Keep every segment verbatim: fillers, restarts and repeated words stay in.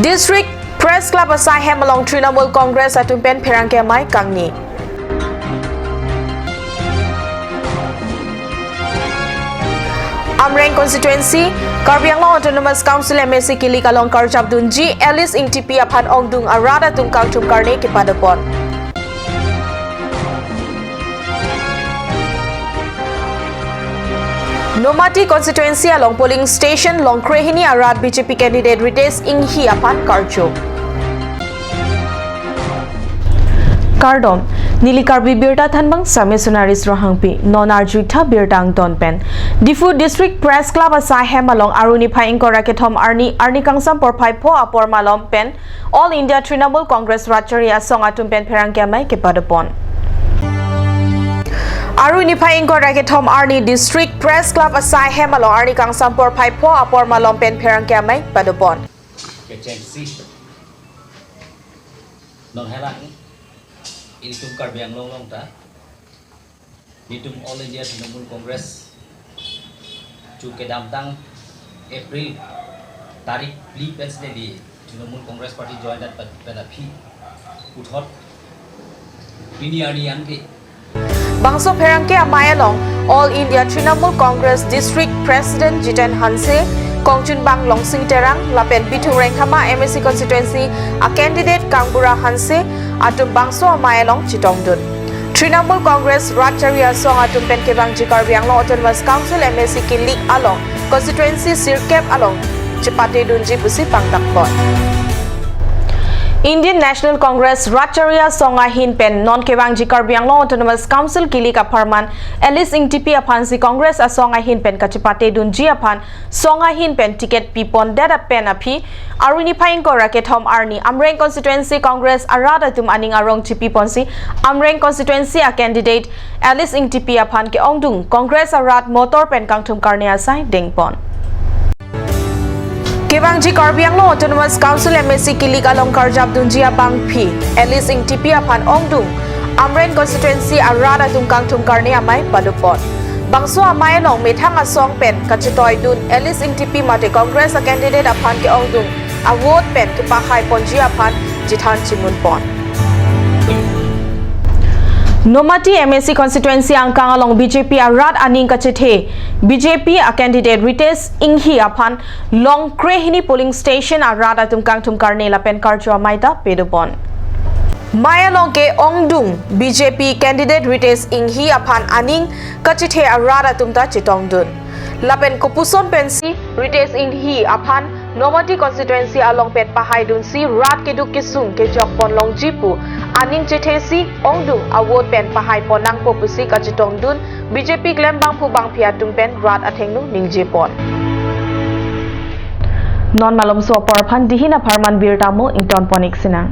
District Press Club asai hem along Trinamool Congress atum pen pherangke amei kangni. Amreng Constituency, Karbi Anglong Autonomous Council M A C kilik along karjap dunji Alice Ingtipi aphan ongdung arat atum kangthum karne kepadopon. Nomati Constituency along polling station longkrehini arat B J P candidate Ritesh Enghi aphan karju. Kardom, neli Karbi Birta thanbang Sami Sunaris Rohangpi, non arjuitha birta angton pen. Diphu District Press Club asai hem along Aru niphai ingkoi ra kethom arni, arni kangsam porphai pho apor malom pen All India Trinamool Congress Rat Chari Asong atum pen pherangke amei kepadopon. Aru niphai ingkoi ra kethom arni District Press Club asai hem along arni kangsam porphai pho apor malom pen pherangke amei padopon. Kechengsi non helang ilitum Karbi Anglong along ta nelitum All India Trinamool Congress chu kedamtang April tarik phli pen si neli Trinamool Congress Party join dat pen, pen aphi puthot pini arni anke. Bangso pherangke amei along All India Trinamool Congress District President Jiten Hanse, kongchunbang Longsing Terang lapen Bithung Rengkhama M A C Constituency a candidate Kangbura Hanse atum bangso amei along chetongdun. Trinamool Congress Rat Chari Asong atum pen kevangji Karbi Anglong Autonomous Council M A C kilik along constituency sirkep along chepatedunji pusi pangdakpon. Indian National Congress Rat Chari Asong ahin pen non kevangji Karbi Anglong Autonomous Council kilik apharman Alice Ingtipi aphansi Congress asong ahin pen kachepatedunji aphan song ahin pen ticket pipondet pen aphi Aru niphai ingkoi ra kethom arni Amreng Constituency Congress arat atum aning arong chipiponsi Amreng Constituency a candidate Alice Ingtipi aphan ke-ongdung Congress arat motor pen kangthum karne asai dengpon. Kevangji Karbi Anglong Autonomous Council M A C kilik along karjap dunji abangpi Alice Ingtipi aphan ongdung Amreng Constituency arat atum kangthum karne amei padopon. Bangso amei along methang asong pen kachetoidun Alice Ingtipi mate Congress a candidate aphan ke-ongdung a vote pen kepahaiponji aphan chethan chimunpon. Nomati M A C constituency angkang along B J P arat aning kachethe B J P a candidate Ritesh Enghi aphan longkrehini polling station arat atum kangthum karne lapen karju amei ta pedopon. Mei along ke-ongdung B J P candidate Ritesh Enghi aphan aning kachethe arat atum ta chetongdun. Lapen kopuson pensi Ritesh Enghi aphan Nomati constituency along pen pahaidunsi rat keduk kesung kejokpon longji pu aning chethesi ongdung a vote pen pahaipon nangpo pusi kachetongdun B J P klembangphu bangpi atum pen rat athengno ningjepon. Non malomso apor aphan dihin apharman birta mo ingtonpon-ik sinang.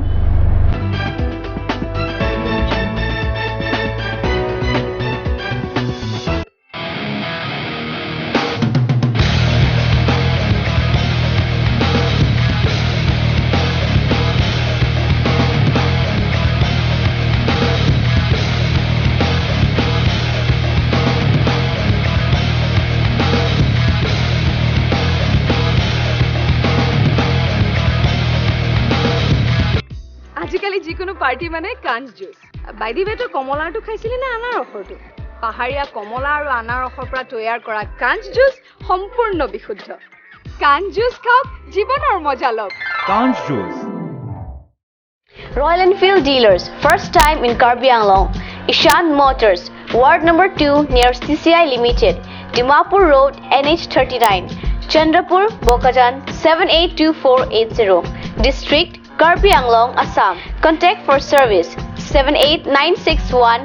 আজিকালি যিকোনো পাৰ্টি মানে কাঞ্চ juice. By the ৱে, তই কমলাৰটো খাইছিলি নে আনাৰসৰটো? পাহাৰীয়া কমলা আৰু আনাৰসৰ পৰা তৈয়াৰ কৰা কাঞ্চ জুচ সম্পূৰ্ণ বিশুদ্ধ। কাঞ্চ জুচ খাওক, জীৱনৰ মজা লওক। Kanch Juice. Royal Enfield Dealers, first time in Karbi Anglong. Ishan Motors, Ward number two near C C I Limited, Dimapur Road, N H thirty-nine, Chandrapur, Bokajan, seven eight two four eight zero. District, Karbi Anglong, Assam. Contact for service, seven eight nine six one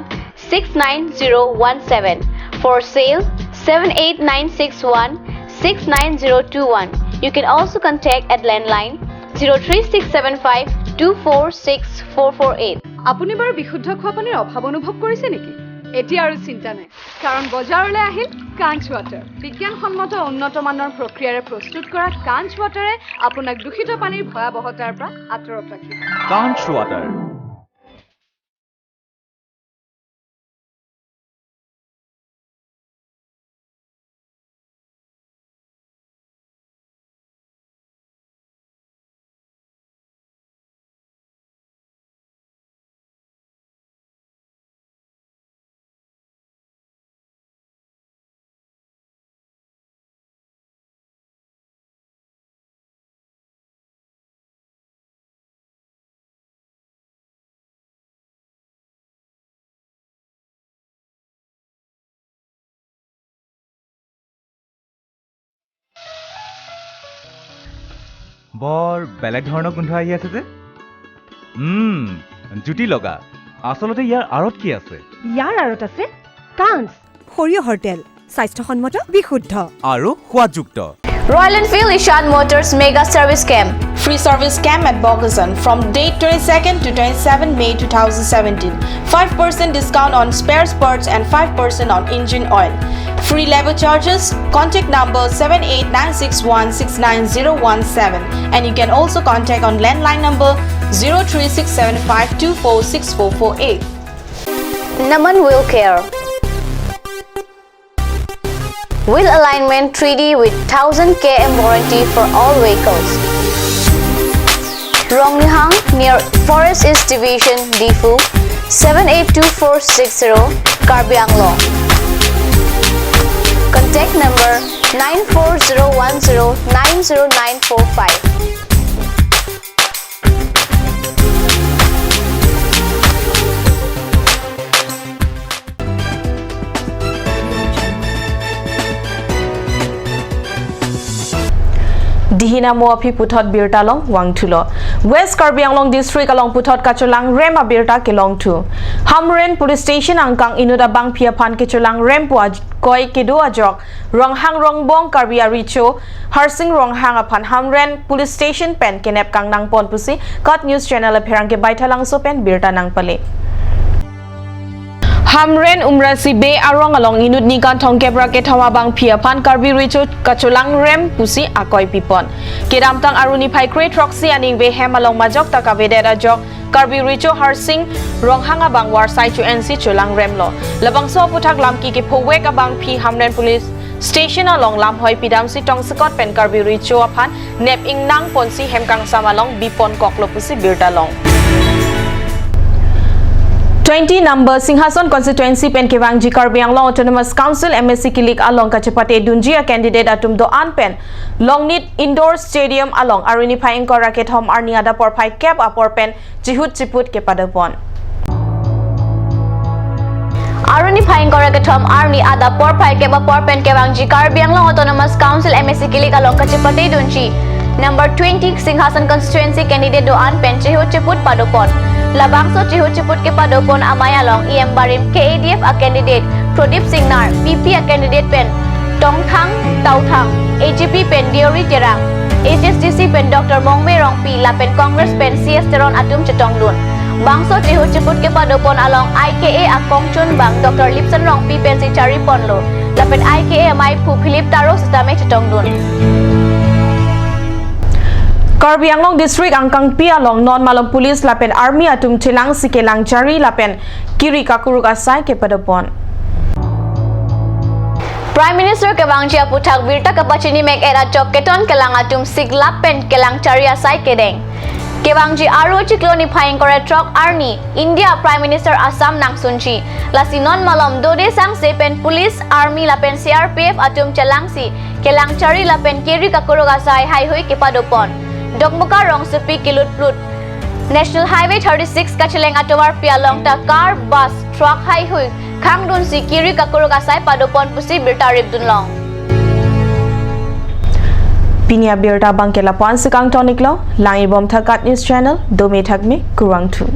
six nine zero one seven. For sale, seven eight nine six one six nine zero two one. You can also contact at landline zero three six seven five two four six four four eight. আপুনি বাৰু বিশুদ্ধ খোৱা পানীৰ অভাৱ অনুভৱ কৰিছে নেকি? এতিয়া আৰু চিন্তা নাই, কাৰণ বজাৰলৈ আহিল কাঞ্চ ৱাটাৰ। বিজ্ঞানসন্মত উন্নত মানৰ প্ৰক্ৰিয়াৰে প্ৰস্তুত কৰা কাঞ্চ ৱাটাৰে আপোনাক দূষিত পানীৰ ভয়াৱহতাৰ পৰা আঁতৰত ৰাখিব। Kanch Water. বৰ বেলেগ ধৰণৰ গোন্ধ আহি আছে যে। উম, জুতি লগা। আচলতে ইয়াৰ আঁৰত কি আছে? ইয়াৰ আঁৰত আছে কাঞ্চ। সৰিয়হৰ তেল, স্বাস্থ্যসন্মত, বিশুদ্ধ। আৰু সোৱাদযুক্ত। Royal Enfield Ishan Motors Mega Service Camp. Free service camp at Bogajan from date twenty-second to twenty-seven May two thousand seventeen. Five percent discount on spares parts and five percent on engine oil. Free labour charges. Contact number seven eight nine six one six nine zero one seven, and you can also contact on landline number zero three six seven five two four six four four eight. Naman Wheel Care. Wheel alignment three D with thousand K M warranty for all vehicles. Rongnihang near Forest East Division, Diphu, seven eight two four six zero, Karbi Anglong. Contact number nine four zero one zero nine zero nine four five. Dihina Moaphi puthot birta long vangthulo. West Karbi Anglong District along puthot kacholangrem abirta kelongthu. Hamren Police Station angkang inut abangphi aphan kecholangrem pu akoi kedo ajok Ronghang Rongbong Karbi Aricho Harsing Ronghang aphan Hamren Police Station pen kenep kangnangpon pusi KAT News Channel apherangke Baithalangso pen birta nangpale. Hamren Umrasi Bey arong along inut nikan thomkep ra kethom abangphi aphan Karbi Recho kacholangrem pusi akoi pipon. Kedamtang arni phai kre throksi aningve hem along majok ta kavedet ajok Karbi Recho Harsing Ronghang abang varsai chu-ensi cholangremlo. Labangso aputhak lamki kephovek abangphi Hamren Police Station along lamhoi pidamsi tongsekot pen Karbi Recho aphan nep ingnangponsi hem kangsam along bipon koklo pusi birta long. Twenty number Singhason constituency pen kevangji Karbi Anglong Autonomous Council M A C kilik along kachepate dunji a candidate atum do-an pen Longnit Indoor Stadium along arni phai ingkoi ra kethom arni adap porphai kep apor pen chihut chiput kepadopon. Arni phai ingkoi ra kethom arni adap porphai kep apor pen kevangji Karbi Anglong Autonomous Council M A C kilik along kachepate dunji number twenty Singhason constituency candidate do-an pen chihut chiput padopon. Labangso chihut chiput kepadopon amei along E M barim K A D F a candidate Pradip Singnar, P P a candidate pen Tongthang Tauthang, A G P pen Deori Terang, H S D C pen Doctor Mongve Rongpi lapen Congress pen C S Teron atum chetongdun. Bangso chihut chiput kepadopon along I K A akongchunbang Doctor Lipson Rongpi pensi chariponlo. Lapen I K A amei aphu Philip Taro sitame chetongdun. Karbi Anglong District angkangpi along non malom police lapen army atum chelangsi kelang chari lapen kiri kakuruk asai kepadopon. Prime Minister kevangji aputhak birta kapachini mek-et ajok keton kelang atum siklap pen kelang chari asai kedeng. Kevangji aro chiklo niphai ingkoi ra throk arni India Prime Minister Assam nangsunji. Lasi non malom dode sangse pen police, army lapen C R P F atum chelangsi kelang chari lapen kiri kakuruk asai haihui kepadopon. Dokmoka rongsopi kelutplut. National Highway thirty-six kacheleng atovarpi along ta car, bus, truck haihui khangdunsi kiri kakuruk asai padopon pusi birta ripdunlong. Pini abirta abangke lapu-ansi kangtoniklo, lang-ibomtha KAT News Channel, dome thakme, kurvangthu.